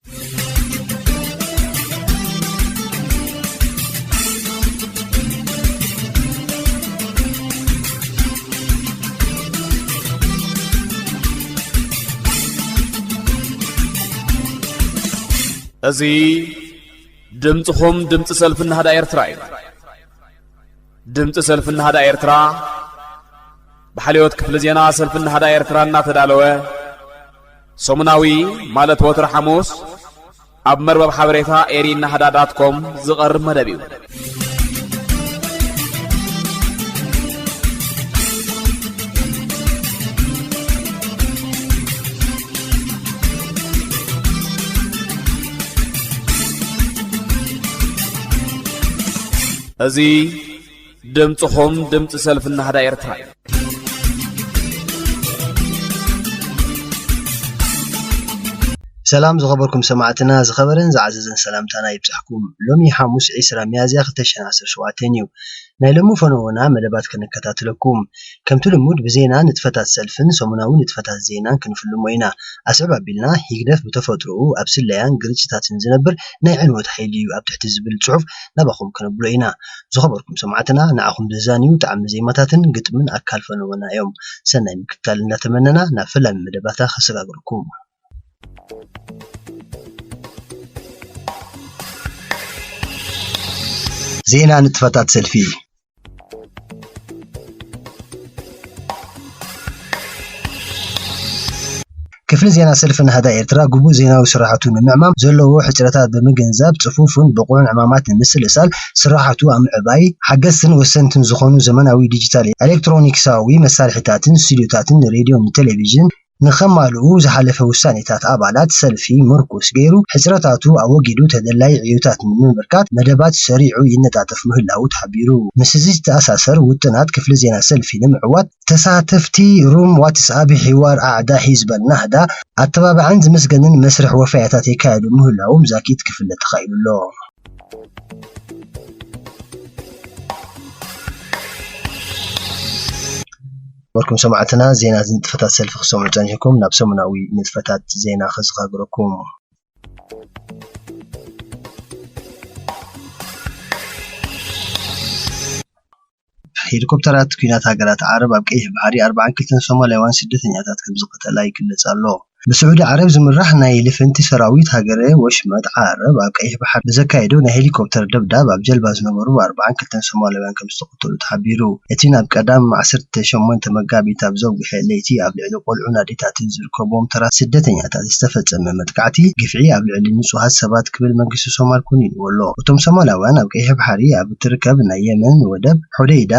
እዚ ድምፅኹም ድምፂ ሰልፊ ናህዳ ኤርትራ እዩ። ድምፂ ሰልፊ ናህዳ ኤርትራ ብሓልዮት ክፍሊ ዜና ሰልፊ ናህዳ ኤርትራ እናተዳለወ ሰሙናዊ፣ ማለት ወትሪ ሓሙስ ኣብ መርበብ ሓበሬታ ኤሪ ናህዳ ዳት ኮም ዝቐርብ መደብ እዩ። እዚ ድምፅኹም ድምፂ ሰልፊ ናህዳ ኤርትራ እዩ። ሰላም ዝኸበርኩም ሰማዕትና፣ ዝኸበረን ዝዓዘዘን ሰላምታና ይብጻሕኩም። ሎሚ ሓሙስ ዕስራ ሚያዝያ ክልተ ሽሕን ዓሰርተ ሸውዓተን እዩ። ናይ ሎሚ ፈነወና መደባት ክንከታተለኩም። ከምቲ ልሙድ ብዜና ንጥፈታት ሰልፍን ሰሙናዊ ንጥፈታት ዜናን ክንፍልሞ ኢና። ኣስዕብ ኣቢልና፣ ሂግደፍ ብተፈጥሮኡ ኣብ ስለያን ግርጭታትን ዝነብር ናይ ዕንወት ሓይሊ እዩ ኣብ ትሕቲ ዝብል ጽሑፍ ናባኹም ከነብሎ ኢና። ዝኸበርኩም ሰማዕትና፣ ንዓኹም ዘዛንዩ ጣዕሚ ዜማታትን ግጥምን ኣካል ፈነወና እዮም። ሰናይ ምክትታል እንዳተመነና ናብ ፈላሚ መደባታ ከሰጋግረኩም። ዜና ንጥፈታት ሰልፊ። ክፍሊ ዜና ሰልፊ ናህዳ ኤርትራ ግቡእ ዜናዊ ስራሕቱ ንምዕማም ዘለዎ ሕጽረታት ብምግንዛብ፣ ጽፉፍን ብቑዕን ዕማማት ንምስልሳል፣ ስራሕቱ ኣብ ምዕባይ ሓገዝትን ወሰንትን ዝኾኑ ዘመናዊ ዲጂታል ኤሌክትሮኒክሳዊ መሳርሒታትን ስቱዲዮታትን ሬድዮን ቴሌቪዥን ንኸማልኡ ዝሓለፈ ውሳኔታት ኣባላት ሰልፊ ምርኩስ ገይሩ፣ ሕጽረታቱ ኣወጊዱ ተደላይ ዕዮታት ንምምርካት መደባት ሰሪዑ ይነጣጠፍ ምህላዉ ተሓቢሩ። ምስዚ ዝተኣሳሰር ውጥናት ክፍሊ ዜና ሰልፊ ንምዕዋት ተሳተፍቲ ሩም ዋትስኣፕ ሒዋር ኣዕዳ ሒዝበል ናህዳ ኣተባባዕን ዝምስገንን መስርሕ ወፈያታት የካየዱ ምህላዎም ዛኪት ክፍለጥ ተኻኢሉ ኣሎ። ክቡርኩም ሰማዕትና፣ ዜና ንጥፈታት ሰልፊ ክሰምዑ ጸኒሕኩም፣ ናብ ሰሙናዊ ንጥፈታት ዜና ከዘኻግረኩም። ሄሊኮፕተራት ኲናት ሃገራት ዓረብ ኣብ ቀይሕ ባሕሪ ኣርባዓን ክልተን ሶማልያውያን ስደተኛታት ከም ዝቐተላ ይግለጽ ኣሎ። ብስዑዲ ዓረብ ዝምራሕ ናይ ልፍንቲ ሰራዊት ሃገረ ወሽመጥ ዓረብ ኣብ ቀይሕ ባሕሪ ብዘካየዶ ናይ ሄሊኮፕተር ደብዳብ ኣብ ጀልባ ዝነበሩ ኣርባዓን ክልተን ሶማልያውያን ከም ዝተቐተሉ ተሓቢሩ። እቲ ናብ ቀዳም ዓሰርተ ሸሞንተ መጋቢት ኣብ ዘውግሐ ለይቲ ኣብ ልዕሊ ቆልዑን ኣዴታትን ዝርከብዎም ተራ ስደተኛታት ዝተፈጸመ መጥቃዕቲ ግፍዒ ኣብ ልዕሊ ንጹሃት ሰባት ክብል መንግስቲ ሶማል ኮኒንዎ ኣሎ። እቶም ሶማላውያን ኣብ ቀይሕ ባሕሪ ኣብ እትርከብ ናይ የመን ወደብ ሑደይዳ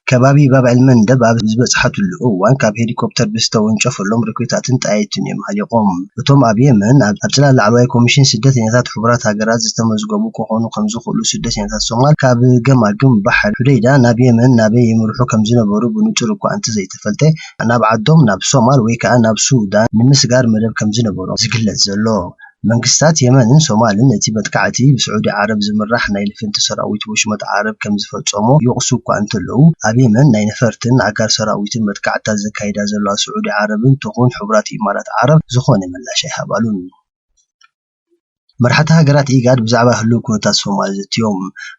ከባቢ ባብ ኤል መንደብ ኣብ ዝበጽሓትሉ እዋን ካብ ሄሊኮፕተር ብዝተወንጨፈሎም ሮኬታትን ጣይትን እዮም ሃሊቖም። እቶም ኣብ የመን ኣብ ኣብ ጽላል ላዕለዋይ ኮሚሽን ስደተኛታት ሕቡራት ሃገራት ዝተመዝገቡ ክኾኑ ከም ዝኽእሉ ስደተኛታት ሶማል ካብ ገማግም ባሕሪ ሑደይዳ ናብ የመን ናበይ ይምርሑ ከም ዝነበሩ ብንጹር እኳ እንተዘይተፈልጠ፣ ናብ ዓዶም ናብ ሶማል ወይ ከኣ ናብ ሱዳን ንምስጋር መደብ ከም ዝነበሮም ዝግለጽ ዘሎ። መንግስታት የመንን ሶማልን እቲ መጥቃዕቲ ብስዑዲ ዓረብ ዝምራሕ ናይ ልፍንቲ ሰራዊት ወሽመጥ ዓረብ ከም ዝፈጸሞ ይወቕሱ እኳ እንተለዉ፣ ኣብ የመን ናይ ነፈርትን ኣጋር ሰራዊትን መጥቃዕትታት ዘካይዳ ዘለዋ ስዑዲ ዓረብን ትኹን ሕቡራት ኢማራት ዓረብ ዝኾነ ምላሽ ኣይሃባሉን። መራሕቲ ሃገራት ኢጋድ ብዛዕባ ህሉው ኩነታት ሶማል ዘትዮም።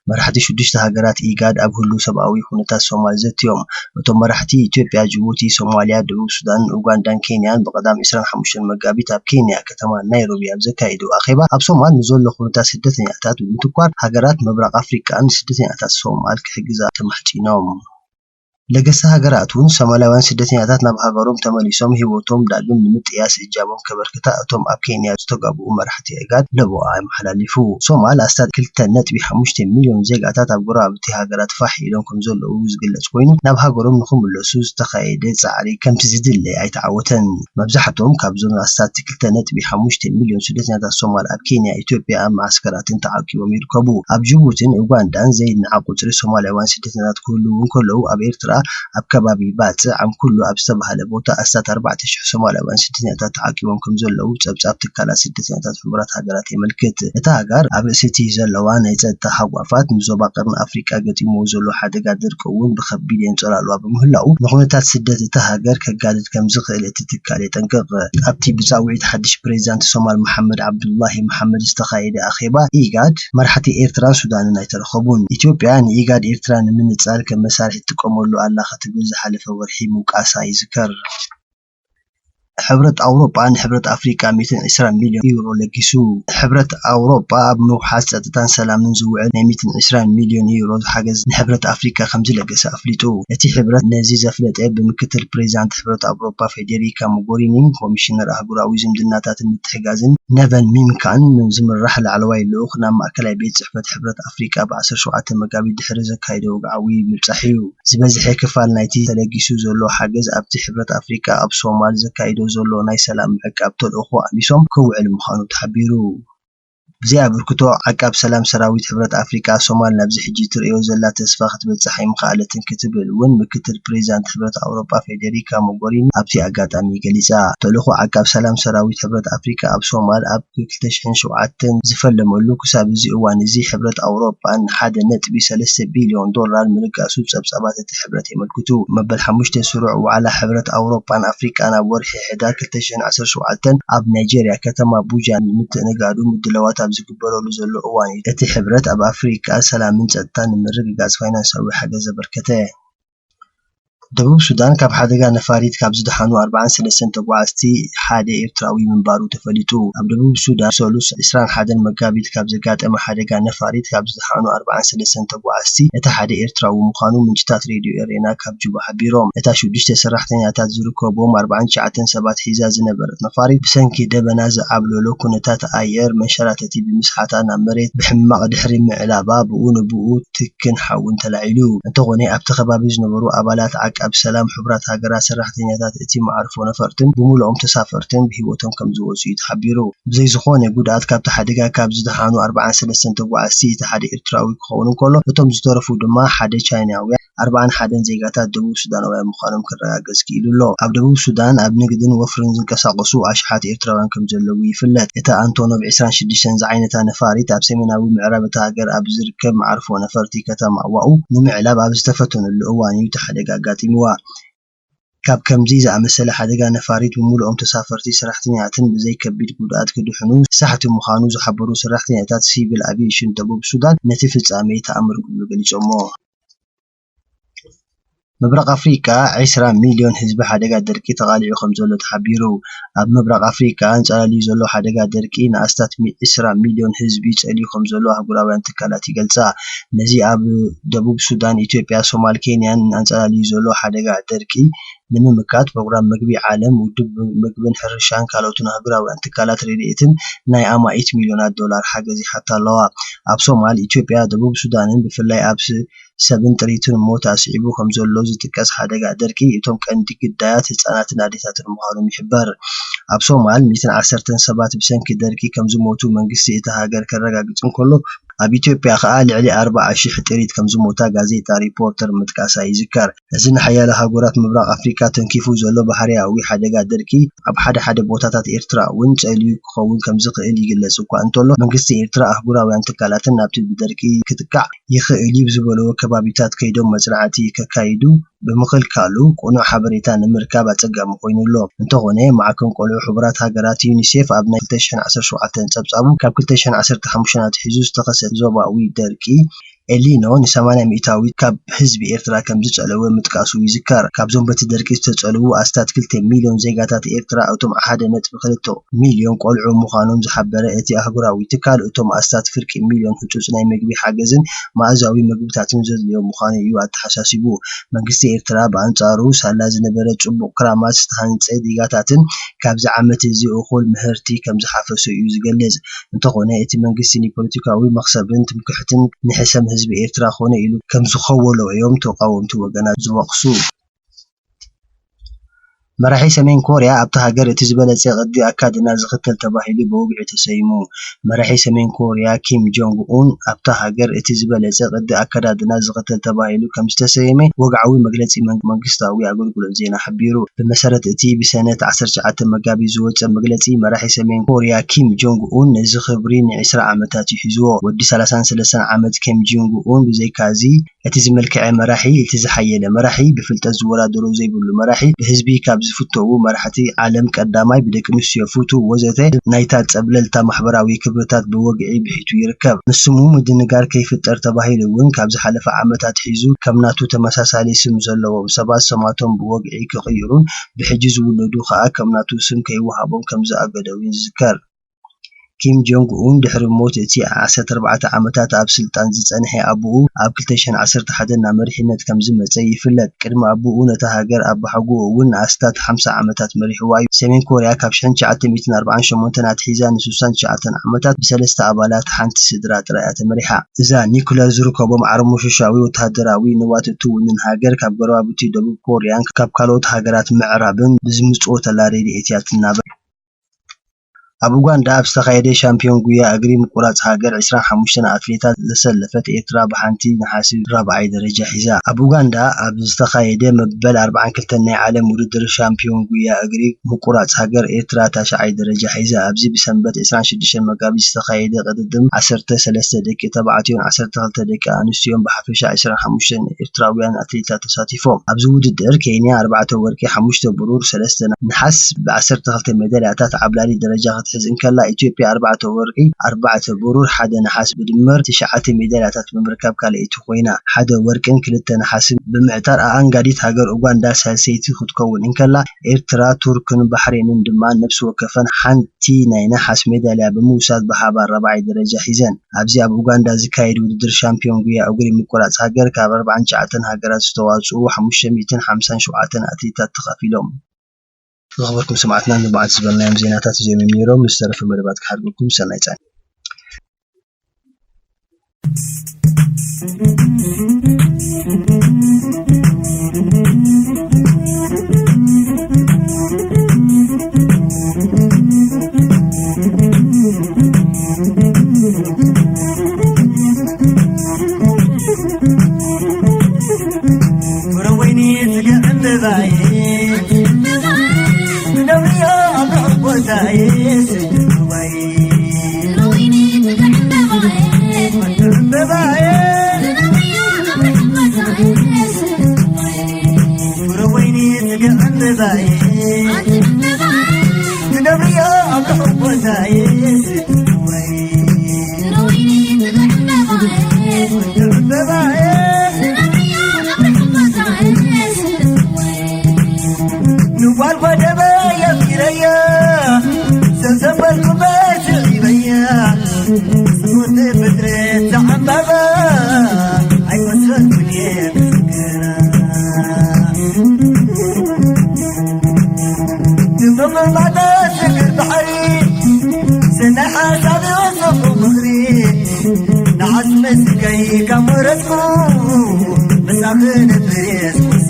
መራሕቲ ሽዱሽተ ሃገራት ኢጋድ ኣብ ህሉው ሰብኣዊ ኩነታት ሶማል ዘትዮም። እቶም መራሕቲ ኢትዮጵያ፣ ጅቡቲ፣ ሶማልያ፣ ደቡብ ሱዳንን ኡጋንዳን ኬንያን ብቐዳም ዕስራን ሓሙሽተን መጋቢት ኣብ ኬንያ ከተማ ናይሮቢ ኣብ ዘካየድዎ ኣኼባ ኣብ ሶማል ንዘሎ ኩነታት ስደተኛታት ብምትኳር ሃገራት ምብራቕ ኣፍሪቃ ንስደተኛታት ሶማል ክሕግዛ ተማሕጺኖም። ለገስቲ ሃገራት እውን ሶማላውያን ስደተኛታት ናብ ሃገሮም ተመሊሶም ህይወቶም ዳግም ንምጥያስ እጃሞም ከበርክታ እቶም ኣብ ኬንያ ዝተጋብኡ መራሕቲ ኢጋድ ለበዋ ኣመሓላሊፉ። ሶማል ኣስታት ክልተ ነጥቢ ሓሙሽተ ሚልዮን ዜጋታት ኣብ ጎረባብቲ ሃገራት ፋሕ ኢሎም ከም ዘለዉ ዝግለጽ ኮይኑ፣ ናብ ሃገሮም ንኽምለሱ ዝተኻየደ ጻዕሪ ከምቲ ዝድለ ኣይተዓወተን። መብዛሕትኦም ካብዞም ኣስታት ክልተ ነጥቢ ሓሙሽተ ሚልዮን ስደተኛታት ሶማል ኣብ ኬንያ፣ ኢትዮጵያ ኣብ መዓስከራትን ተዓቂቦም ይርከቡ። ኣብ ጅቡቲን ኡጋንዳን ዘይናዕ ቁጽሪ ሶማላውያን ስደተኛታት ክህልዉ እንከለዉ፣ ኣብ ኤርትራ ኣብ ከባቢ ባጽዕ ዓምኩሉ ኣብ ዝተባህለ ቦታ ኣስታት ኣርባዕተ ሽሕ ሶማላውያን ስደተኛታት ተዓቂቦም ከም ዘለዉ ጸብጻብ ትካላት ስደተኛታት ሕቡራት ሃገራት የመልክት። እታ ሃገር ኣብ ርእሲ እቲ ዘለዋ ናይ ጸጥታ ሃጓፋት፣ ንዞባ ቀርኒ ኣፍሪቃ ገጢምዎ ዘሎ ሓደጋ ድርቂ እውን ብኸቢድ የንጸላልዋ ብምህላዉ፣ ንኹነታት ስደት እታ ሃገር ከጋድድ ከም ዝኽእል እቲ ትካል የጠንቅቕ። ኣብቲ ብጻውዒት ሓድሽ ፕሬዚዳንት ሶማል መሓመድ ዓብዱላሂ መሓመድ ዝተኻየደ ኣኼባ ኢጋድ፣ መራሕቲ ኤርትራን ሱዳንን ኣይተረኸቡን። ኢትዮጵያ ንኢጋድ ኤርትራ ንምንጻል ከም መሳርሒ ትጥቀመሉ ኣላ ክትብል ዝሓለፈ ወርሒ ምውቃሳ ይዝከር። ሕብረት ኣውሮጳ ንሕብረት ኣፍሪቃ ሚእትን ዕስራን ሚልዮን ዩሮ ለጊሱ። ሕብረት ኣውሮጳ ኣብ ምውሓስ ጸጥታን ሰላምን ዝውዕል ናይ ሚእትን ዕስራን ሚልዮን ዩሮ ሓገዝ ንሕብረት ኣፍሪቃ ከም ዝለገሰ ኣፍሊጡ። እቲ ሕብረት ነዚ ዘፍለጠ ብምክትል ፕሬዚዳንት ሕብረት ኣውሮጳ ፌዴሪካ ሞጎሪኒን ኮሚሽነር ኣህጉራዊ ዝምድናታትን ምትሕጋዝን ነቨን ሚምካን ዝምራሕ ላዕለዋይ ልኡኽ ናብ ማእከላይ ቤት ጽሕፈት ሕብረት ኣፍሪቃ ብ ዓሰርተ ሸውዓተ መጋቢት ድሕሪ ዘካየዶ ወግዓዊ ምብጻሕ እዩ። ዝበዝሐ ክፋል ናይቲ ተለጊሱ ዘሎ ሓገዝ ኣብቲ ሕብረት ኣፍሪቃ ኣብ ሶማል ዘካይዶ ዘሎ ናይ ሰላም ምዕቃብ ተልእኾ ኣሚሶም ክውዕል ምዃኑ ተሓቢሩ። ብዘይ ኣበርክቶ ዓቃብ ሰላም ሰራዊት ሕብረት ኣፍሪቃ ሶማል ናብዚ ሕጂ ትርእዮ ዘላ ተስፋ ክትበጽሕ ኣይምኸኣለትን ክትብል እውን ምክትል ፕሬዚዳንት ሕብረት ኣውሮጳ ፌዴሪካ ሞጎሪኒ ኣብቲ ኣጋጣሚ ገሊጻ። ተልእኾ ዓቃብ ሰላም ሰራዊት ሕብረት ኣፍሪቃ ኣብ ሶማል ኣብ ክልተ ሽሕን ሸውዓተን ዝፈለመሉ ክሳብ እዚ እዋን እዚ ሕብረት ኣውሮጳ ን ሓደ ነጥቢ ሰለስተ ቢልዮን ዶላር ምልጋሱ ጸብጻባት እቲ ሕብረት የመልክቱ። መበል ሓሙሽተ ስሩዕ ዋዕላ ሕብረት ኣውሮጳን ኣፍሪቃን ኣብ ወርሒ ሕዳር ክልተ ሽሕን ዓሰርተ ሸውዓተን ኣብ ናይጄርያ ከተማ ኣቡጃ ንምትእንጋዱ ምድላዋት ኣብ ዝግበረሉ ዘሎ እዋን እዩ። እቲ ሕብረት ኣብ ኣፍሪቃ ሰላምን ጸጥታን ንምርግጋጽ ፋይናንሳዊ ሓገዝ ዘበርከተ። ደቡብ ሱዳን ካብ ሓደጋ ነፋሪት ካብ ዝደሓኑ ኣርባዓን ሰለስተን ተጓዓዝቲ ሓደ ኤርትራዊ ምንባሩ ተፈሊጡ። ኣብ ደቡብ ሱዳን ሰሉስ ዕስራን ሓደን መጋቢት ካብ ዘጋጠመ ሓደጋ ነፋሪት ካብ ዝደሓኑ ኣርባዓን ሰለስተን ተጓዓዝቲ እቲ ሓደ ኤርትራዊ ምዃኑ ምንጭታት ሬድዮ ኤሬና ካብ ጁባ ሓቢሮም። እታ ሽዱሽተ ሰራሕተኛታት ዝርከቦም ኣርባዓን ትሽዓተን ሰባት ሒዛ ዝነበረት ነፋሪት ብሰንኪ ደበና ዝዓብለሎ ኩነታት ኣየር መንሸራተቲ ብምስሓታ ናብ መሬት ብሕማቕ ድሕሪ ምዕላባ ብኡ ንብኡ ትክን ሓውን ተላዒሉ። እንተኾነ ኣብቲ ከባቢ ዝነበሩ ኣባላት ዓቃብ ሰላም ሕቡራት ሃገራት ሰራሕተኛታት እቲ መዓርፎ ነፈርትን ብምሉኦም ተሳፈርትን ብህይወቶም ከም ዝወጹ እዩ ተሓቢሩ። ብዘይ ዝኾነ ጉድኣት ካብቲ ሓደጋ ካብ ዝደሓኑ ኣርባዓን ሰለስተን ተጓዓዝቲ እቲ ሓደ ኤርትራዊ ክኸውን እንከሎ እቶም ዝተረፉ ድማ ሓደ ቻይናውያን ኣርባዓን ሓደን ዜጋታት ደቡብ ሱዳናውያን ምዃኖም ክረጋገጽ ክኢሉ ኣሎ። ኣብ ደቡብ ሱዳን ኣብ ንግድን ወፍርን ዝንቀሳቐሱ ኣሽሓት ኤርትራውያን ከም ዘለዉ ይፍለጥ። እታ ኣንቶኖቭ ዕስራን ሽዱሽተን ዝዓይነታ ነፋሪት ኣብ ሰሜናዊ ምዕራብ እታ ሃገር ኣብ ዝርከብ መዓርፎ ነፈርቲ ከተማ ዋኡ ንምዕላብ ኣብ ዝተፈተነሉ እዋን እዩ እቲ ሓደጋ ኣጋጢምዋ። ካብ ከምዚ ዝኣመሰለ ሓደጋ ነፋሪት ብምሉኦም ተሳፈርቲ ሰራሕተኛትን ብዘይ ከቢድ ጉድኣት ክድሕኑ ሳሕቲ ምዃኑ ዝሓበሩ ሰራሕተኛታት ሲቪል ኣቪየሽን ደቡብ ሱዳን ነቲ ፍጻሜ ተኣምር ክብሉ ገሊጾሞ። ምብራቕ ኣፍሪቃ ዕስራ ሚልዮን ህዝቢ ሓደጋ ደርቂ ተቓሊዑ ከም ዘሎ ተሓቢሩ። ኣብ ምብራቕ ኣፍሪቃ ኣንጸላልዩ ዘሎ ሓደጋ ደርቂ ንኣስታት ሚ-፣ ዕስራ ሚልዮን ህዝቢ ጸልዩ ከም ዘሎ ኣህጉራውያን ትካላት ይገልጻ። ነዚ ኣብ ደቡብ ሱዳን፣ ኢትዮጵያ፣ ሶማል፣ ኬንያን ኣንጸላልዩ ዘሎ ሓደጋ ደርቂ ንምምካት ፕሮግራም መግቢ ዓለም፣ ውድብ መግብን ሕርሻን ካልኦትን ኣህጉራውያን ትካላት ረድኤትን ናይ ኣማኢት ሚልዮናት ዶላር ሓገዝ ይሓታ ኣለዋ። ኣብ ሶማል፣ ኢትዮጵያ፣ ደቡብ ሱዳንን ብፍላይ ኣብ ስ-፣ ሰብን ጥሪትን ሞት ኣስዒቡ ከም ዘሎ ዝጥቀስ ሓደጋ ደርቂ፣ እቶም ቀንዲ ግዳያት ህጻናትን ኣዴታትን ምዃኖም ይሕበር። ኣብ ሶማል፣ ሚእትን ዓሰርተን ሰባት ብሰንኪ ደርቂ ከም ዝሞቱ መንግስቲ እታ ሃገር ከረጋግጽ እንከሎ፣ ኣብ ኢትዮጵያ ከኣ ልዕሊ ኣርባዓ ሽሕ ጥሪት ከም ዝሞታ ጋዜጣ ሪፖርተር ምጥቃሳ ይዝከር። እዚ ንሓያሎ ሃገራት ምብራቕ ኣፍሪቃ ተንኪፉ ዘሎ ባህርያዊ ሓደጋ ደርቂ፣ ኣብ ሓደ ሓደ ቦታታት ኤርትራ እውን ጸልዩ ክኸውን ከም ዝኽእል ይግለጽ እኳ እንተሎ፣ መንግስቲ ኤርትራ ኣህጉራውያን ትካላትን ናብቲ ብደርቂ ክጥቃዕ ይኽእል እዩ ዝበለዎ ከባቢታት ከይዶም መጽናዕቲ ከካይዱ ብምኽልካሉ፣ ቅኑዕ ሓበሬታ ንምርካብ ኣጸጋሚ ኮይኑ ኣሎ። እንተኾነ፣ ማዕከን ቆልዑ ሕቡራት ሃገራት ዩኒሴፍ ኣብ ናይ ክልተ ሽሕን ዓሰርተ ሸውዓተን ጸብጻቡ፣ ካብ ክልተ ሽሕን ዓሰርተ ሓሙሽተን ኣትሒዙ ዝተኸሰተ ዞባዊ ደርቂ ኤሊኖ ንሰማንያ ሚእታዊት ካብ ህዝቢ ኤርትራ ከም ዝጸለወ ምጥቃሱ ይዝከር። ካብዞም በቲ ደርቂ ዝተጸልዉ ኣስታት ክልተ ሚልዮን ዜጋታት ኤርትራ፣ እቶም ሓደ ነጥቢ ክልተ ሚልዮን ቆልዑ ምዃኖም ዝሓበረ እቲ ኣህጉራዊ ትካል፣ እቶም ኣስታት ፍርቂ ሚልዮን ህጹጽ ናይ መግቢ ሓገዝን መኣዛዊ መግብታትን ዘድልዮም ምዃኑ እዩ ኣተሓሳሲቡ። መንግስቲ ኤርትራ ብኣንጻሩ፣ ሳላ ዝነበረ ጽቡቕ ክራማት ዝተሃንጸ ዲጋታትን ካብዚ ዓመት እዚ እኹል ምህርቲ ከም ዝሓፈሶ እዩ ዝገልጽ። እንተኾነ፣ እቲ መንግስቲ ንፖለቲካዊ መኽሰብን ትምክሕትን ንሕሰም ህዝቢ ኤርትራ ኮነ ኢሉ ከም ዝኸወሎ እዮም ተቓወምቲ ወገናት ዝወቕሱ። መራሒ ሰሜን ኮርያ ኣብታ ሃገር እቲ ዝበለጸ ቅዲ ኣካድና ዝኽተል ተባሂሉ ብወግዒ ተሰይሙ። መራሒ ሰሜን ኮርያ ኪም ጆንግ ኡን ኣብታ ሃገር እቲ ዝበለጸ ቅዲ ኣካዳድና ዝኽተል ተባሂሉ ከም ዝተሰየመ ወግዓዊ መግለጺ መን-፣ መንግስታዊ ኣገልግሎት ዜና ሓቢሩ። ብመሰረት እቲ ብሰነት ዓሰርተ ትሽዓተ መጋቢት ዝወጸ መግለጺ፣ መራሒ ሰሜን ኮርያ ኪም ጆንግ ኡን ነዚ ክብሪ ንዒስራ ዓመታት እዩ ሒዝዎ። ወዲ ሰላሳን ሰለስተን ዓመት ኪም ጆንግ ኡን ብዘይካዚ እቲ ዝመልክዐ መራሒ፣ እቲ ዝሓየለ መራሒ፣ ብፍልጠት ዝወዳደሮ ዘይብሉ መራሒ፣ ብህዝቢ ካብ ዝፍተዉ መራሕቲ ዓለም ቀዳማይ፣ ብደቂ ኣንስትዮ ፍቱው ወዘተ ናይታ ጸብለልታ ማሕበራዊ ክብርታት ብወግዒ ብሒቱ ይርከብ። ንስሙ ምድንጋር ከይፍጠር ተባሂሉ እውን ካብ ዝሓለፈ ዓመታት ሒዙ ከም ናቱ ተመሳሳሊ ስም ዘለዎም ሰባት ሰማቶም ብወግዒ ክቕይሩን ብሕጂ ዝውለዱ ከኣ ከም ናቱ ስም ከይወሃቦም ከም ዝኣገደ እውን ይዝከር። ኪም ጆንግ ኡን ድሕሪ ሞት እቲ ዓሰርተ ኣርባዕተ ዓመታት ኣብ ስልጣን ዝጸንሐ ኣቦኡ፣ ኣብ ክልተ ሽሕን ዓሰርተ ሓደን ናብ መሪሕነት ከም ዝመጸ ይፍለጥ። ቅድሚ ኣቦኡ ነታ ሃገር ኣባሓጎኡ እውን ንኣስታት ሓምሳ ዓመታት መሪሕዋ እዩ። ሰሜን ኮርያ ካብ ሽሕን ትሽዓተ ሚእትን ኣርባዓን ሸሞንተን ኣትሒዛ ንስሳን ትሽዓተን ዓመታት ብሰለስተ ኣባላት ሓንቲ ስድራ ጥራይ እያ ተመሪሓ። እዛ ኒኩለር ዝርከቦም ዓርሞሽሻዊ ወተሃደራዊ ንዋት እትውንን ሃገር ካብ ጎረባብቲ ደቡብ ኮርያን ካብ ካልኦት ሃገራት ምዕራብን ብዝምጽኦ ተላ ረድኤት እያ ትናበር። ኣብ ኡጋንዳ ኣብ ዝተኻየደ ሻምፒዮን ጉያ እግሪ ምቁራጽ ሃገር ዕስራን ሓሙሽተን ኣትሌታት ዘሰለፈት ኤርትራ ብሓንቲ ነሓሲ ራብዓይ ደረጃ ሒዛ። ኣብ ኡጋንዳ ኣብ ዝተኻየደ መበል ኣርባዓን ክልተን ናይ ዓለም ውድድር ሻምፒዮን ጉያ እግሪ ምቁራጽ ሃገር ኤርትራ ታሽዓይ ደረጃ ሒዛ። ኣብዚ ብሰንበት ዕስራን ሽዱሽተን መጋቢት ዝተኻየደ ቅድድም ዓሰርተ ሰለስተ ደቂ ተባዕትዮን ዓሰርተ ክልተ ደቂ ኣንስትዮን ብሓፈሻ ዕስራን ሓሙሽተን ኤርትራውያን ኣትሌታት ተሳቲፎም። ኣብዚ ውድድር ኬንያ ኣርባዕተ ወርቂ፣ ሓሙሽተ ብሩር፣ ሰለስተ ነሓስ ብዓሰርተ ክልተ ሜዳልያታት ዓብላሊ ደረጃ ክትሕዝ እንከላ፣ ኢትዮጵያ ኣርባዕተ ወርቂ፣ ኣርባዕተ ብሩር፣ ሓደ ነሓስ ብድምር ትሽዓተ ሜዳልያታት ብምርካብ ካልኣይቲ ኮይና፣ ሓደ ወርቅን ክልተ ነሓስን ብምዕጣር ኣኣንጋዲት ሃገር ኡጋንዳ ሳልሰይቲ ክትከውን እንከላ፣ ኤርትራ፣ ቱርክን ባሕሬንን ድማ ነፍሲ ወከፈን ሓንቲ ናይ ነሓስ ሜዳልያ ብምውሳድ ብሓባር ራብዓይ ደረጃ ሒዘን። ኣብዚ ኣብ ኡጋንዳ ዝካየድ ውድድር ሻምፒዮን ጉያ እግሪ ምቁራጽ ሃገር ካብ ኣርባዓን ትሽዓተን ሃገራት ዝተዋጽኡ ሓሙሽተ ሚእትን ሓምሳን ሸውዓተን ኣትሌታት ተኻፊሎም። ዝኸበርኩም ሰማዕትና፣ ንባዕቲ ዝበልናዮም ዜናታት እዚኦም እዮም ነይሮም። ምስ ዝተረፈ መደባት ክሓድገኩም፣ ሰናይ ጻኒ። ፍረ ወይኒ ጽግዕ ዕምባባይ፣ ክደብርዮ ኣብ ርሑቕ ቦታይ፣ ጽግዕ ዕምባባይ። ፍረ ወይኒ ጽግዕ ዕምባባይ፣ ክደብርዮ ኣብ ርሑቕ ቦታይ፣ ጽግዕ ዕምባባይ። ንጓል ጓደበ የፊረያ፣ ሰብ ዘንበልኩበት ይበያ። ስሙት ፍጥረት ዘዓምባባ ኣይመስለኩን እየ ክዝክራ። ንመመማታ ስግር ባሕሪ፣ ሰናይ ሓሳብ ይወሰኹ ምኽሪ። ንዓስ መስከይ ካብ ወረድኩ፣ ምሳኺ ነብር የስኩሱ።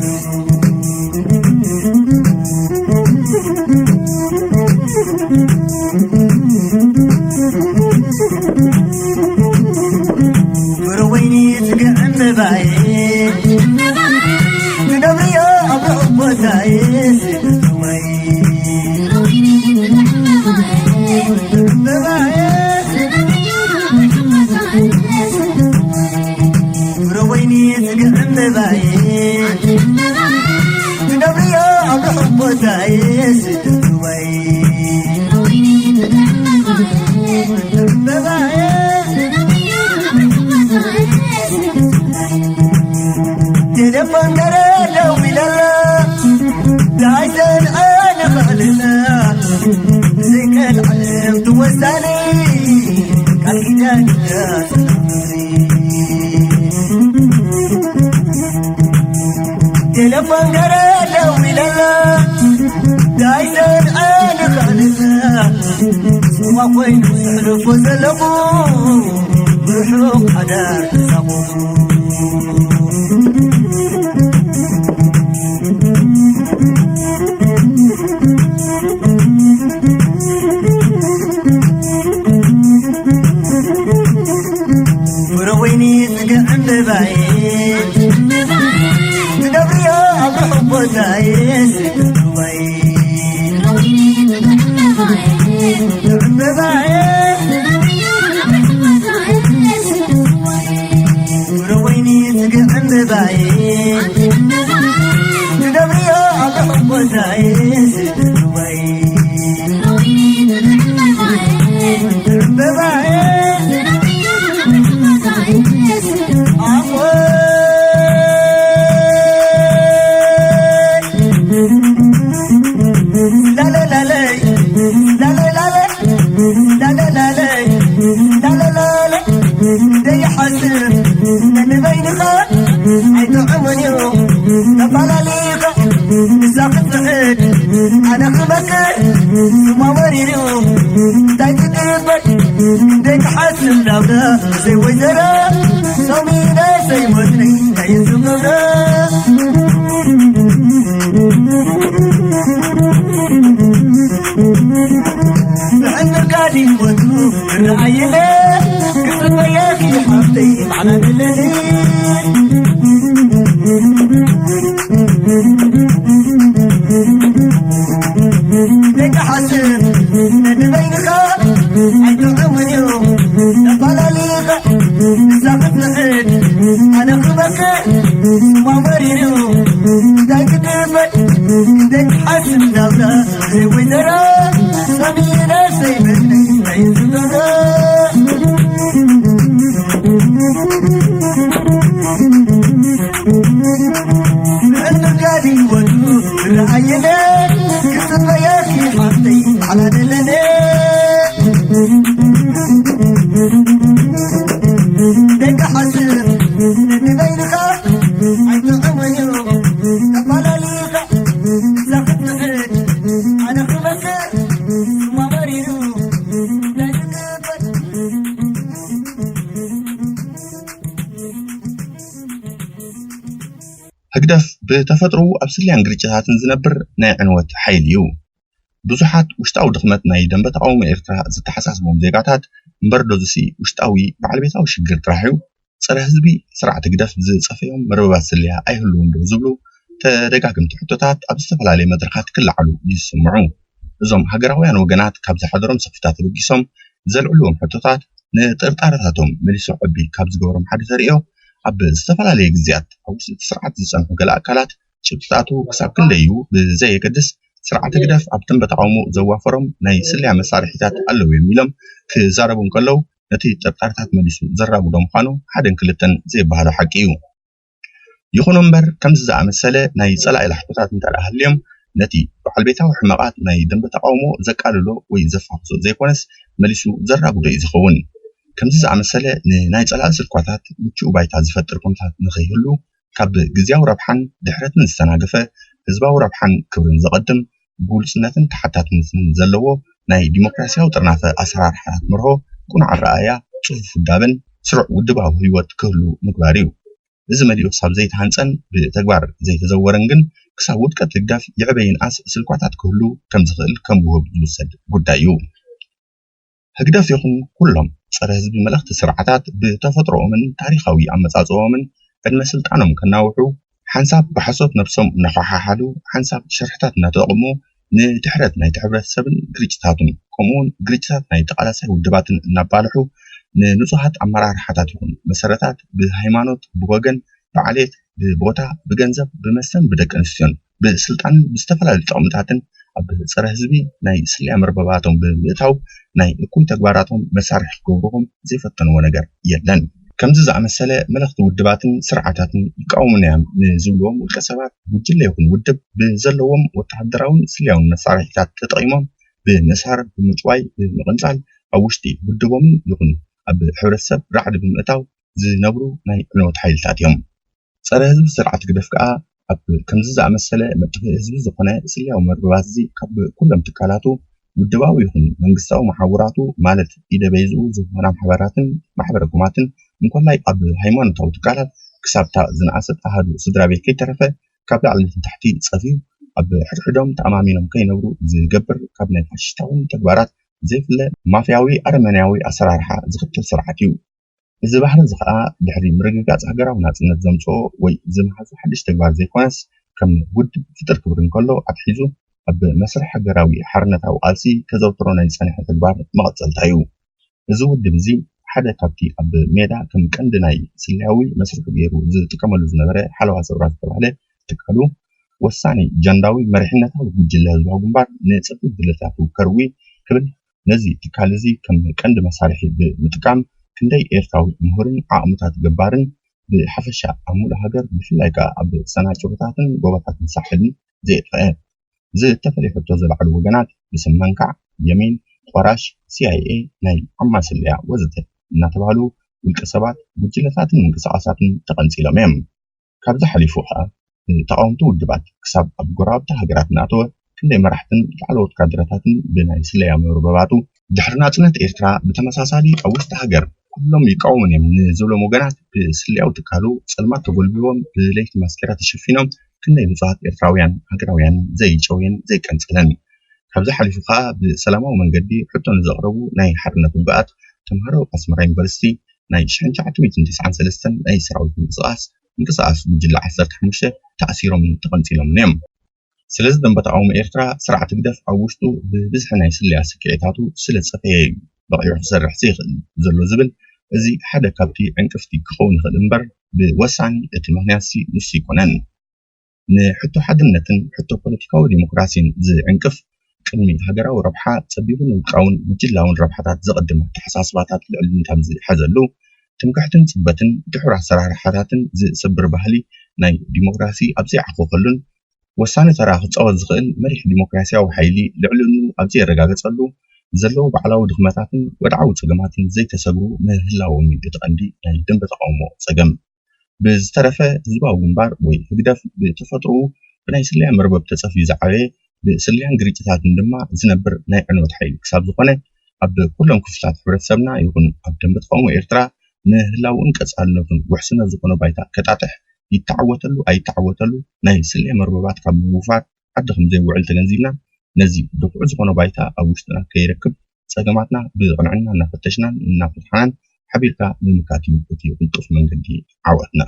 ፍረ ወይኒ ጽግዕ ዕምባባይ፣ ክደብርዮ ኣብ ርሑቕ ቦታይ፣ ጽግዕ ዕምባባይ። ፍረ ወይኒ ጽግዕ ዕምባባይ፣ ክደብርዮ ኣብ ርሑቕ ቦታይ፣ ጽግዕ ዕምባባይ። ቴሌፎን ገረ ደዊለላ፣ ዳይሰን ኣነ ባዕልና፣ ብዘይቀልዓለም ትወሳኒ፣ ቃል ኪዳን ይዛዝም። ቴሌፎን ገረ ደዊለላ፣ ዳይሰን ኣነ ባዕልና፣ ጽዋ ኮይኑ ዘሕልፎ ዘለኹ፣ ብርሑቕ ሓዳር ተሳቑ። እምበባይ ትገብርዮ ኣብ ርሑቕ ቦታ እየ ስእሊ እምበባይ። እምበባይ ፍረ ወይኒ ጽግዕ እምበባይ ትገብርዮ ኣብ ርሑቕ ቦታ እየ ስእሊ እምበባይ። ደይሓስብ ንበይንኻ ኣይጥዕምን እዩ ተፈላለኻ ንሳ ክትፍሕድ ኣነ ክመክር ስማ ወሪሩ እንታይ ትግበር ደይክሓስብ ናብራ ዘይወይዘሮ ሶሚነ ዘይሞትኒ እንታይ ዝገብሮ ብዕንድርካ ድይወቱ ንዓይነ ክጽበየኪ ሓፍተይ ማዕና ደለኒ ደቂ ሓስብ ነንበይንኻ ኣይትዕውንዮ ተፋላሊኻ ንሳ ክትፍሕድ ኣነ ክበክዕ ስማ መሪሩ እንታይ ክግበር ደቂ ሓስብ ናብራ ዘይወይዘራ ሰሚረ ዘይመኒ ናይ ዝገራ ምዕንጋዲ ወዱ ረኣየነ ክጽበየኪ ሓፍተይ ሓላለለነ ደቂ ሓስብ ነንበይንኻ ኣይትዕወዮ ተፋላሊኻ ንሳ ክትፍሕድ ኣነ ክበክዕ ስማ መሪሩ እንታይ ዝግበር ህግደፍ ብተፈጥሮኡ ኣብ ስልያን ግርጭታትን ዝነብር ናይ ዕንወት ሓይሊ እዩ። ብዙሓት ውሽጣዊ ድኽመት ናይ ደንበ ተቓውሞ ኤርትራ ዝተሓሳስቦም ዜጋታት እምበር ዶዝሲ ውሽጣዊ በዓል ቤታዊ ሽግር ጥራሕ እዩ። ጸረ ህዝቢ ስርዓት ህግደፍ ዝጸፈዮም መርበባት ስልያ ኣይህልውን ዶ ዝብሉ ተደጋግምቲ ሕቶታት ኣብ ዝተፈላለየ መድረኻት ክለዓሉ ይስምዑ። እዞም ሃገራውያን ወገናት ካብ ዝሓደሮም ስኽፍታት ተበጊሶም ዘልዕልዎም ሕቶታት ንጥርጣረታቶም መሊሱ ዕቢ ካብ ዝገበሮም ሓደ ተርእዮ ኣብ ዝተፈላለየ ግዜያት ኣብ ውሽጢ እቲ ስርዓት ዝጸንሑ ገለ ኣካላት ጭብጥታቱ ክሳብ ክንደይ እዩ ብዘየገድስ ስርዓት ህግደፍ ኣብ ደንበ ተቓውሞ ዘዋፈሮም ናይ ስለያ መሳርሒታት ኣለውዮም ኢሎም ክዛረቡ እንከለዉ ነቲ ጥርጣረታት መሊሱ ዘራጉዶ ምዃኑ ሓደን ክልተን ዘይበሃሎ ሓቂ እዩ። ይኹን እምበር ከምዚ ዝኣመሰለ ናይ ጸላኢ ላሕቶታት እንተ ደኣ ሃልዮም ነቲ በዓል ቤታዊ ሕመቓት ናይ ደንበ ተቓውሞ ዘቃልሎ ወይ ዘፋኽሶ ዘይኮነስ መሊሱ ዘራጉዶ እዩ ዝኸውን። ከምዚ ዝኣመሰለ ንናይ ጸላኢ ስልኳታት ምቹእ ባይታ ዝፈጥር ኩነታት ንኸይህሉ ካብ ግዝያዊ ረብሓን ድሕረትን ዝተናገፈ ህዝባዊ ረብሓን ክብርን ዘቐድም ግሉጽነትን ተሓታትነትን ዘለዎ ናይ ዲሞክራሲያዊ ጥርናፈ ኣሰራርሓታት መርሆ፣ ቅኑዕ ኣረኣእያ፣ ጽፉፍ ውዳበን ስሩዕ ውድባዊ ህይወት ክህሉ ምግባር እዩ። እዚ መሊኡ ክሳብ ዘይተሃንጸን ብተግባር ዘይተዘወረን ግን ክሳብ ውድቀት ህግደፍ ይዕበ ይንኣስ ስልኳታት ክህሉ ከም ዝኽእል ከም ውሁድ ዝውሰድ ጉዳይ እዩ። ህግደፍ ይኹን ኩሎም ጸረ ህዝቢ መለኽቲ ስርዓታት ብተፈጥሮኦምን ታሪኻዊ ኣመጻጽኦምን ዕድመ ስልጣኖም ከናውሑ ሓንሳብ ብሓሶት ነብሶም እናኳሓሓሉ ሓንሳብ ሽርሕታት እናተጠቕሙ ንድሕረት ናይቲ ሕብረተሰብን ግርጭታቱን ከምኡውን ግርጭታት ናይ ተቓላሳይ ውድባትን እናባልሑ ንንጹሃት ኣመራርሓታት ይኹን መሰረታት ብሃይማኖት ብወገን ብዓሌት ብቦታ ብገንዘብ ብመስተን ብደቂ ኣንስትዮን ብስልጣንን ብዝተፈላለዩ ጥቕምታትን ኣብ ጸረ ህዝቢ ናይ ስልያ መርበባቶም ብምእታው ናይ እኩይ ተግባራቶም መሳርሒ ክገብርዎም ዘይፈተንዎ ነገር የለን። ከምዚ ዝኣመሰለ መለኽቲ ውድባትን ስርዓታትን ይቃወሙና እዮም ንዝብልዎም ውልቀ ሰባት ጉጅለ ይኹን ውድብ ብዘለዎም ወተሃደራውን ስልያውን መሳርሒታት ተጠቒሞም ብምእሳር ብምጭዋይ ብምቕንጻል ኣብ ውሽጢ ውድቦምን ይኹን ኣብ ሕብረተሰብ ራዕዲ ብምእታው ዝነብሩ ናይ ዕንወት ሓይልታት እዮም። ጸረ ህዝቢ ስርዓት ህግደፍ ከኣ ኣብ ከምዚ ዝኣመሰለ መጥፍኢ ህዝቢ ዝኾነ ስልያዊ መርበባት እዚ ካብ ኩሎም ትካላቱ ውድባዊ ይኹን መንግስታዊ መሓውራቱ ማለት ኢደ በይዝኡ ዝኾና ማሕበራትን ማሕበረ ኮማትን እንኮላይ ኣብ ሃይማኖታዊ ትካላት ክሳብታ ዝነኣሰት ኣሃዱ ስድራ ቤት ከይተረፈ ካብ ላዕሊ ንታሕቲ ጸፍዩ ኣብ ሕድሕዶም ተኣማሚኖም ከይነብሩ ዝገብር ካብ ናይ ፋሽስታውን ተግባራት ዘይፍለ ማፍያዊ ኣረመንያዊ ኣሰራርሓ ዝኽተል ስርዓት እዩ። እዚ ባህሪ እዚ ኸኣ ድሕሪ ምርግጋጽ ሃገራዊ ናጽነት ዘምጽኦ ወይ ዝመሓዞ ሓድሽ ተግባር ዘይኮነስ፣ ከም ውድብ ፍጥር ክብር እንከሎ ኣትሒዙ ኣብ መስርሕ ሃገራዊ ሓርነታዊ ቃልሲ ከዘውትሮ ናይ ዝጸንሐ ተግባር መቐጸልታ እዩ። እዚ ውድብ እዚ ሓደ ካብቲ ኣብ ሜዳ ከም ቀንዲ ናይ ስለያዊ መስርሑ ገይሩ ዝጥቀመሉ ዝነበረ ሓለዋ ሰውራ ዝተባህለ ትካሉ፣ ወሳኒ ጃንዳዊ መሪሕነታዊ ጉጅለ ህዝባዊ ግንባር ንጸቢብ ድሌታቱ ከርዊ ክብል፣ ነዚ ትካል እዚ ከም ቀንዲ መሳርሒ ብምጥቃም ክንደይ ኤርትራዊ ምሁርን ዓቕምታት ገባርን ብሓፈሻ ኣብ ሙሉእ ሃገር ብፍላይ ከኣ ኣብ ሰናጭሮታትን ጎቦታትን ሳሕልን ዘየጥፈአ። ዝተፈለየ ሕቶ ዘልዓሉ ወገናት ብስም መንካዕ፣ የሚን፣ ቆራሽ፣ ሲ ኣይ ኤ፣ ናይ ዓማ ስለያ ወዘተ እናተባህሉ ውልቀ ሰባት፣ ጉጅለታትን ምንቅስቓሳትን ተቐንጺሎም እዮም። ካብዚ ሓሊፉ ከኣ ንተቓወምቲ ውድባት ክሳብ ኣብ ጎረባብቲ ሃገራት እናኣተወ ክንደይ መራሕትን ላዕለዎት ካድረታትን ብናይ ስለያ መርበባቱ ድሕሪ ናጽነት ኤርትራ ብተመሳሳሊ ኣብ ውሽጢ ሃገር ኩሎም ይቃወሙን እዮም ንዝብሎም ወገናት ብስለያዊ ትካሉ ጸልማት ተጎልቢቦም ብለይቲ ማስኬራ ተሸፊኖም ክንደይ ንጹሃት ኤርትራውያን ሃገራውያን ዘይጨውየን ዘይቀንጸለን። ካብዚ ሓሊፉ ከኣ ብሰላማዊ መንገዲ ሕቶ ንዘቕረቡ ናይ ሓርነት ውግኣት ተምሃሮ ኣስመራ ዩኒቨርሲቲ ናይ ሽሕን ትሽዓተ ሚእትን ተስዓን ሰለስተን ናይ ሰራዊት ምንቅስቓስ፣ ምንቅስቓስ ጉጅለ ዓሰርተ ሓሙሽተ ተኣሲሮምን ተቐንጺሎምን እዮም። ስለዚ ደንበ ተቓውሞ ኤርትራ ስርዓት ህግደፍ ኣብ ውሽጡ ብብዝሒ ናይ ስለያ ስክዒታቱ ስለ ዝጸፈየ እዩ በቒዑ ክሰርሕ ዘይኽእል ዘሎ ዝብል እዚ ሓደ ካብቲ ዕንቅፍቲ ክኸውን ይኽእል እምበር ብወሳኒ እቲ ምኽንያትሲ ንሱ ኣይኮነን። ንሕቶ ሓድነትን ሕቶ ፖለቲካዊ ዲሞክራሲን ዝዕንቅፍ፣ ቅድሚ ሃገራዊ ረብሓ ጸቢብን ውልቃውን ጉጅላውን ረብሓታት ዘቐድም ኣተሓሳስባታት ልዕልነት ኣብ ዝሓዘሉ፣ ትምክሕትን ጽበትን ድሑር ኣሰራርሓታትን ዝሰብር ባህሊ ናይ ዲሞክራሲ ኣብ ዘይዓኾኸሉን ወሳኒ ተራ ክጻወት ዝኽእል መሪሕ ዲሞክራሲያዊ ሓይሊ ልዕልንኡ ኣብ ዘየረጋገጸሉ፣ ዘለዉ ባዕላዊ ድኽመታትን ወድዓዊ ጸገማትን ዘይተሰግሩ ምህላዎም እዩ እቲ ቀንዲ ናይ ደንበ ተቓውሞ ጸገም። ብዝተረፈ ህዝባዊ ግንባር ወይ ህግደፍ ብተፈጥሮኡ ብናይ ስለያ መርበብ ተጸፍዩ ዝዓበየ፣ ብስለያን ግርጭታትን ድማ ዝነብር ናይ ዕንወት ሓይሊ ክሳብ ዝኾነ፣ ኣብ ኩሎም ክፍልታት ሕብረተሰብና ይኹን ኣብ ደንበ ተቓውሞ ኤርትራ ንህላውኡን ቀጻልነቱን ውሕስነት ዝኾነ ባይታ ከጣጥሕ ይተዓወተሉ ኣይተዓወተሉ ናይ ስለያ መርበባት ካብ ምውፋር ዓዲ ከም ዘይውዕል ተገንዚብና፣ ነዚ ድኹዒ ዝኾነ ባይታ ኣብ ውሽጥና ከይረክብ ጸገማትና ብቕንዕና እናፈተሽናን እናፈትሓናን ሓቢርካ ምምካት እዩ እቲ ቅልጡፍ መንገዲ ዓወትና።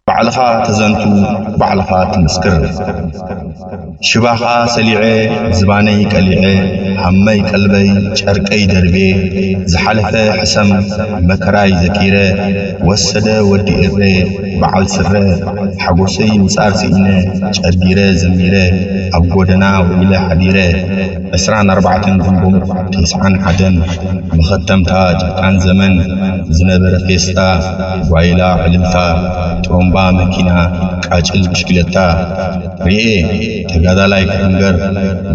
ባዕልኻ ተዘንቱ፣ ባዕልኻ ትምስክር። ሽባኻ ሰሊዐ፣ ዝባነይ ቀሊዐ፣ ሃመይ ቀልበይ ጨርቀይ ደርቤ፣ ዝሓለፈ ሕሰም መከራይ ዘኪረ፣ ወሰደ ወዲ ኤሬ በዓል ስረ፣ ሓጎሰይ ምጻር ስኢነ፣ ጨርጊረ ዘሚረ፣ ኣብ ጎደና ውዒለ ሓዲረ። ዕስራን ኣርባዕተን ግንቦት ተስዓን ሓደን መኸተምታ ጨካን ዘመን ዝነበረ ፌስታ፣ ጓይላ ዕልልታ፣ ጥሩምባ መኪና፣ ቃጭል ብሽክለታ ርኤ። ተጋዳላይ ክዕንገር፣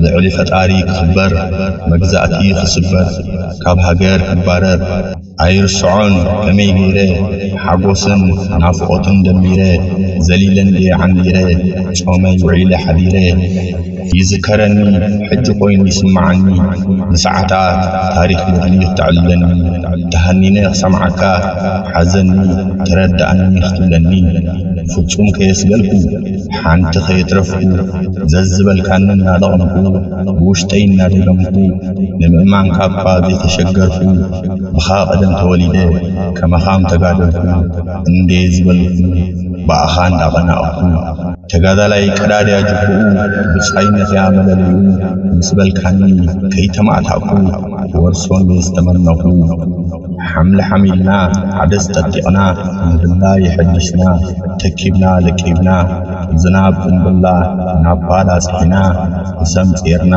ልዕሊ ፈጣሪ ክኽበር፣ መግዛእቲ ክስበር፣ ካብ ሃገር ክባረር ኣይርስዖን ከመይ ገይረ፣ ሓጎስን ናፍቖትን ደሚረ፣ ዘሊለ እንድየ ዓሚረ፣ ጾመይ ውዒለ ሓዲረ። ይዝከረኒ፣ ሕጂ ኮይኑ ይስምዓኒ፣ ንሰዓታት ታሪኽ ገድሊ ክተዕልለኒ፣ ተሃኒነ ክሰምዓካ፣ ሓዘኒ ተረድኣኒ ክትብለኒ፣ ፍጹም ከየስገልኩ፣ ሓንቲ ከየትረፍኩ፣ ዘዝበልካኒ እናለቐምኩ፣ ብውሽጠይ እናደገምኩ፣ ንምእማንካ እኳ ዘይተሸገርኩ፣ ብኻ ቀደም ተወሊደ፣ ከመኻም ተጋደልኩ፣ እንዴ ዝበልኩ፣ ብኣኻ እንዳቐናቕኩ። ተጋዳላይ ቀዳድያ ጅቡኡ፣ ብጻይነት እያ መለለዩ፣ ምስ በልካኒ ከይተማእታእኩ፣ ክወርሶ እንዴ ዝተመነኹ። ሓምሊ ሓሚልና፣ ዓደስ ጠጢቕና፣ ንብላ የሐዲስና፣ ተኪብና ለቂብና፣ ዝናብ ጥንብላ፣ ናብ ባል ኣጽሒና፣ ሕሰም ጼርና፣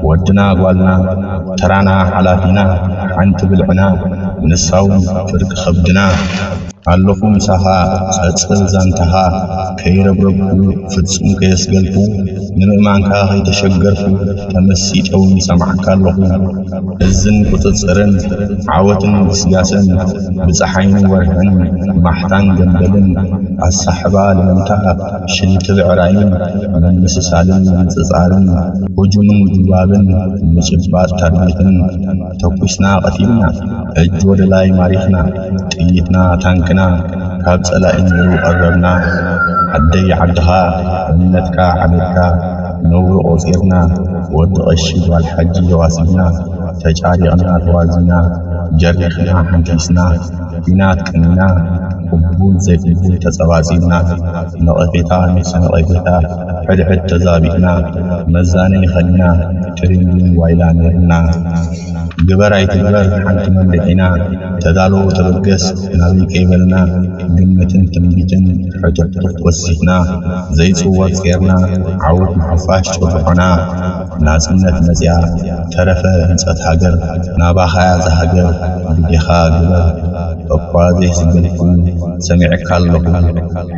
ወድና ጓልና፣ ተራና ሓላፊና፣ ሓንቲ ብልዕና፣ ንሳውን ፍርቂ ከብድና። ኣለኹ ምሳኻ፣ ጸጽል ዛንታኻ፣ ከይረብረብኩ፣ ፍጹም ከየስገልኩ፣ ንምእማንካ ከይተሸገርኩ፣ ተመሲጠ እውን ይሰምዓካ ኣለኹ። እዝን ቁጽጽርን፣ ዓወትን ግስጋሰን፣ ብጸሓይን ወርሕን፣ ማሕታን ገምበልን፣ ኣሳሕባ ልምምታ፣ ሽንቲ ብዕራይን፣ ምምስሳልን ምንጽጻርን፣ ሁጁምን ጅባብን፣ ምጭባጥ ታርጌትን፣ ተኩስና ቀቲልና፣ እጅ ወደ ላይ ማሪኽና፣ ጥይትና ታንክና ካብ ጸላኢ ነይሩ ቀረብና። ዓደይ ዓድኻ እምነትካ ዓቤትካ ነውሩ ቆጺርና። ወዲ ቀሺ ጓል ሓጂ ተዋሲብና። ተጫሪቕና ተዋዚና። ጀሪኽና ሓንኪስና። ኲናት ቀኒና። ቅቡል ዘይቅቡል ተጸባጺብና። ነቐፌታ ምስ ነቐፌታ ሕድሕድ ተዛቢጥና። መዛነዪ ኸዲና ትሪንዲን ዋይላ ነይርና። ግበር ኣይትግበር ሓንቲ መምርሒና። ተዳሎ ተበገስ ናበይ ከይበልና። ግምትን ትንቢትን ሕቱፍቱፍ ወሲኽና። ዘይጽወር ጼርና ዓወት ንሓፋሽ ጭርሖና። ናጽነት መጽያ ተረፈ ህንጸት ሃገር። ናባኻያ ዝሃገር ግዴኻ ግበር። እኳ ዘይስገድኩ ሰሚዕካ ኣለኹ።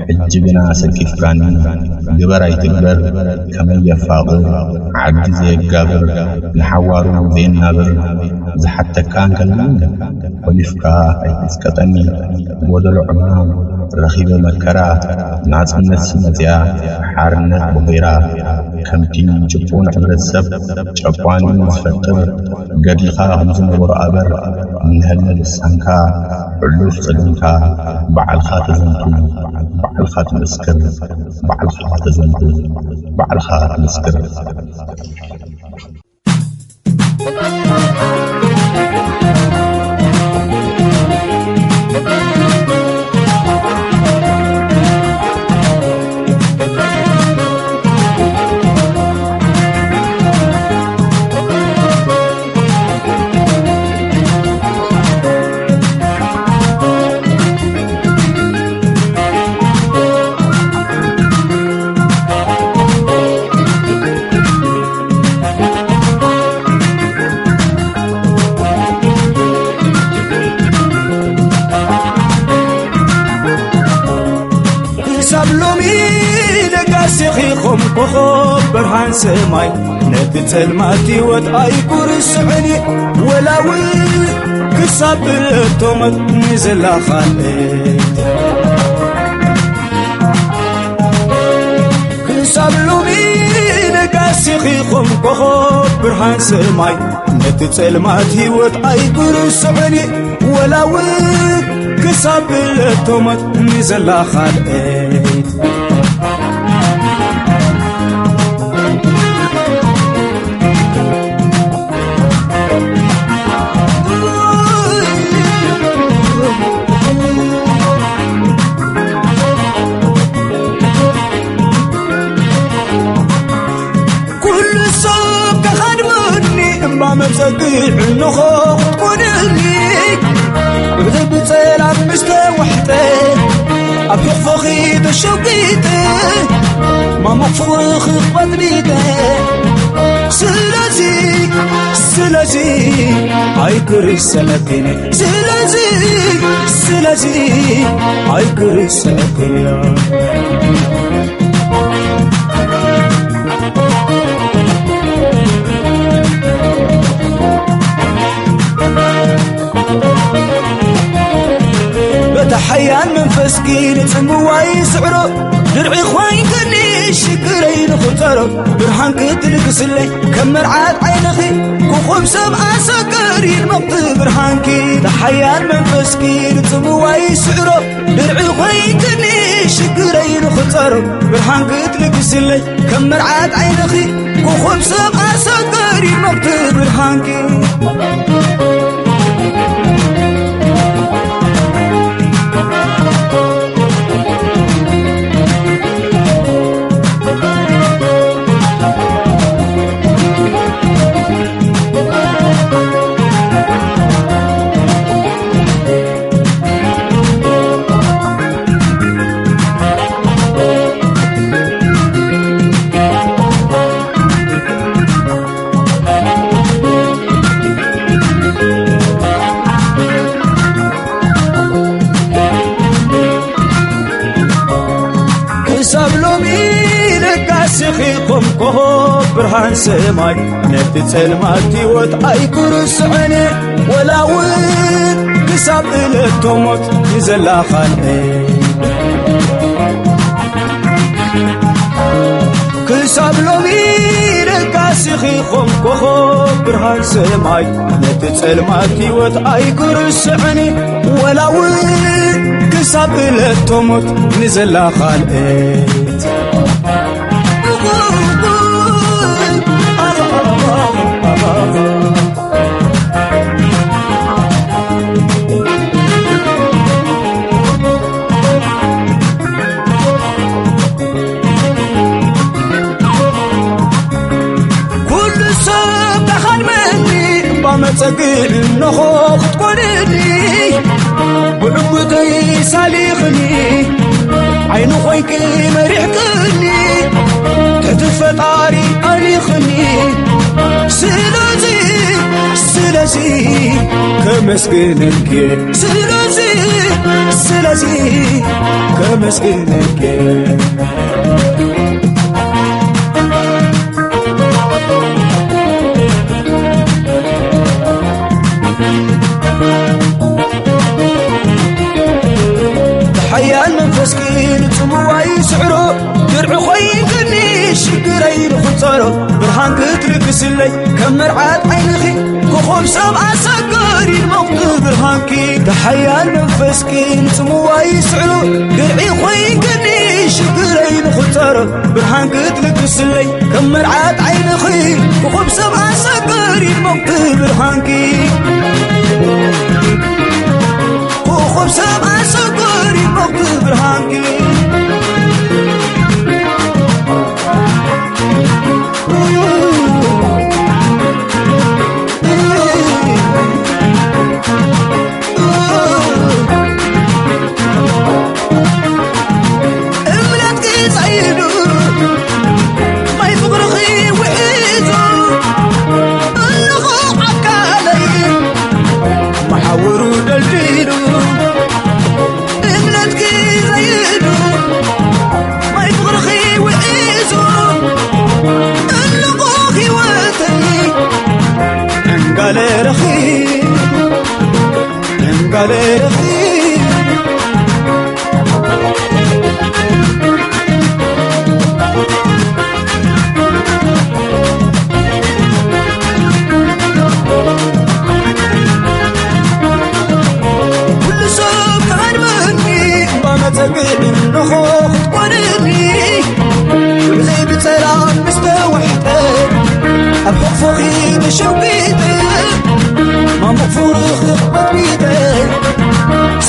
ሕጂ ግና ሰቂፍካኒ። ግበር ኣይትግበር ከመይ የፋቕር። ዓዲ ዘየጋብር ንሓዋሩ ዘየናብር። ዝሓተካ እንከሎ ኮሊፍካ ኣይትስቀጠኒ። ጎደሎ ዕማም ረኺበ መከራ። ናጽነት ሲመጽያ ሓርነት ቦሄራ። ከምቲ ጭቁን ሕብረተሰብ ጨቋኒኡ ዝፈጥር። ገድልኻ ከም ዝነበሮ ኣበር። እንሀለ ልሳንካ ሕሉፍ ጸገምካ ባዕልኻ ተዘንቱ። ባዕልኻ ትምስክር። ባዕልኻ ተዘንቱ። ባዕልኻ ትምስክር። ክሳብ ሎሚ ለጋሲኺ ኾም ኮኾብ ብርሃን ሰማይ፣ ነቲ ጸልማት ህይወት ኣይኩርስዕኒ። ወላ እውን ክሳብ ብለቶሞት ንዘላ ካልእ ክሳብ ሎሚ ለጋሲኺ ኾም ኮኾብ ብርሃን ሰማይ፣ ነቲ ጸልማት ህይወት ኣይክርስዖን እየ። ወላ እውን ክሳብ ብለቶሞት ንዘላ ካልኣይ። ኩሉ ሰብ ከኻድመኒ እምባ መጸግዕ እንኾ ክትኮንኒ። ብዘይ ብጸላም ምስ ተዋሕጠ ኣብ ሕቕፎኺ ተሸጒጠ ማሙቕ ፍቕርኺ ክቐድሚተ። ስለዚ ስለዚ ኣይክርሰነክን። ስለዚ ስለዚ ኣይክርሰነክን። በታ ሓያል መንፈስኪ ንጽምዋይ ስዕሮ፣ ድርዒ ኮይንክኒ ሽግረይ ንኽጸሮ። ብርሃን ክትልግስለይ ከም መርዓት ዓይንኺ፣ ኮኾብ ሰብ ኣሰገሪ ድመቕቲ ብርሃንኪ። በታ ሓያል መንፈስኪ ንጽምዋይ ስዕሮ፣ ድርዒ ኮይንክኒ ሽግረይ ንኽጸሮ። ብርሃን ክትልግስለይ ከም መርዓት ዓይንኺ፣ ኮኾብ ሰብ ኣሰገሪ ድመቕቲ ብርሃንኪ። ክሳብ ሎሚ ለጋስኺ ኮም ኮኾብ ብርሃን ሰማይ፣ ነቲ ጸልማት ህይወት ኣይክርስዖን እየ፣ ወላ እውን ክሳብ ዕለቶ ሞት ንዘላ ካልእ። ክሳብ ሎሚ ለጋስኺ ኾም ኮኾብ ብርሃን ሰማይ፣ ነቲ ጸልማት ህይወት ኣይክርስዖን እየ፣ ወላ እውን ክሳብ ኣብ ዕለቶ ሞት ንዘላ ካልእት። ኩሉ ሰብ ተኻድመኒ፣ እባ መጸግዒ እነሆ ክትኮንኒ። ብዕቡተይ ሳሊኽኒ፣ ዓይኒ ኾይንኪ መሪሕክኒ፣ ትሕቲ ፈጣሪ ኣሊኽኒ። ስለዚ፣ ስለዚ ከመስግነኪ፣ ስለዚ፣ ስለዚ ከመስግነኪ። ሓያል መንፈስኪ ንጽምዋ ይስዕሮ፣ ድርዒ ኮይንክኒ ሽግረይ ንኽጸሮ፣ ብርሃን ክትልግስለይ ከም መርዓት ዓይንኺ፣ ኮኾብ ሰብ ኣሰገሪ ሞቕቲ ብርሃንኪ። ሓያል መንፈስኪ ንጽምዋ ይስዕሮ፣ ድርዒ ኮይንክኒ ሽግረይ ንኽጸሮ፣ ብርሃን ክትልግስለይ ከም መርዓት ዓይንኺ፣ ኮኾብ ሰብ ኣሰገሪ ሞቕቲ ብርሃንኪ። ኮኾብ ሰብ ኣሰገሪ ሞቕቲ ብርሃንኪ። እምነትኪ ዘይዱ ማይ ፍቕርኺ ውሒዙ፣ እንኾ ኣካለይ መሓውሩ ደልዲሉ። እምነትኪ ዘይዱ ማይ ፍቕርኺ ውሒዙ፣ እንኾ ህይወተይ ዕንጋለ ረኺቡ። ኩሉ ሰብ ክሃድመኒ፣ እባ መጸግዒ እንሆ ክትኮንኒ። ዘይብጸላም ምስ ተዋሕጠ፣ ኣብ ሕቕፎኺ ተሸጒጠ፣ ማሙቕ ፍቕርኺ በጥቢጠ።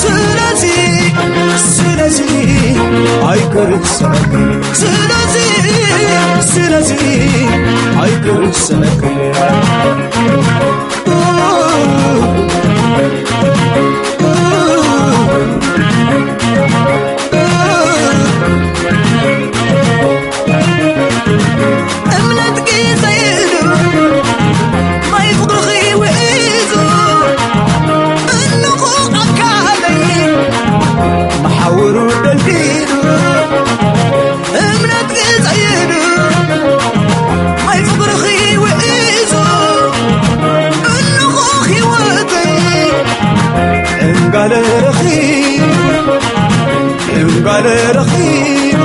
ስለዚ፣ ስለዚ ኣይክርስዐኪ። ስለዚ፣ ስለዚ ኣይክርስዐኪ። እምነትኪ ዘይዱ ማይ ፍቕርኺ ውሒዙ፣ እንቑቕ ኣካለይ መሓውሩ ደልዲሉ። እምነትኪ ዘይዱ ማይ ፍቕርኺ ውሒዙ፣ እንቑቕ ህይወተይ ዕንጋለ ረኺቡ። ዕንጋለ ረኺቡ።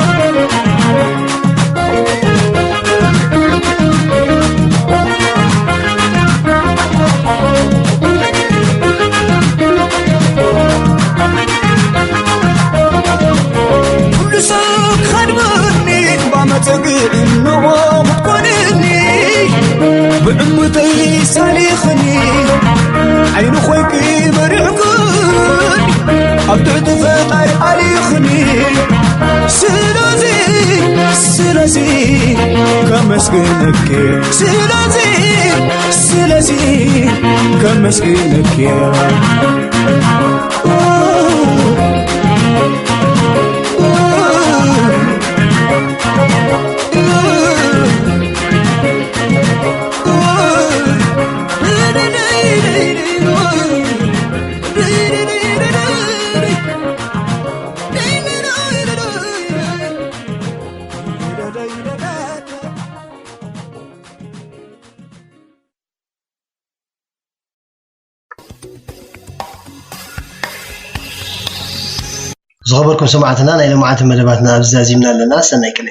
ኩሉ ሰብ ክኸድመኒ እባ መጸግዒ እንሆ ክትኮንኒ። ብዕሙተይ ሳሊኽኒ ዓይኒ ኮይንኪ መሪሕክኒ። ኣብ ትሕቲ ፈጣሪ ኣሊኽኒ። ስለዚ፣ ስለዚ ከመስግነኪ። ስለዚ፣ ስለዚ ከመስግነኪ። ዝኸበርኩም ሰማዕትና፣ ናይ ሎማዓንቲ መደባትና ኣብዚ ዛዚምና ኣለና። ሰናይ ቅነ።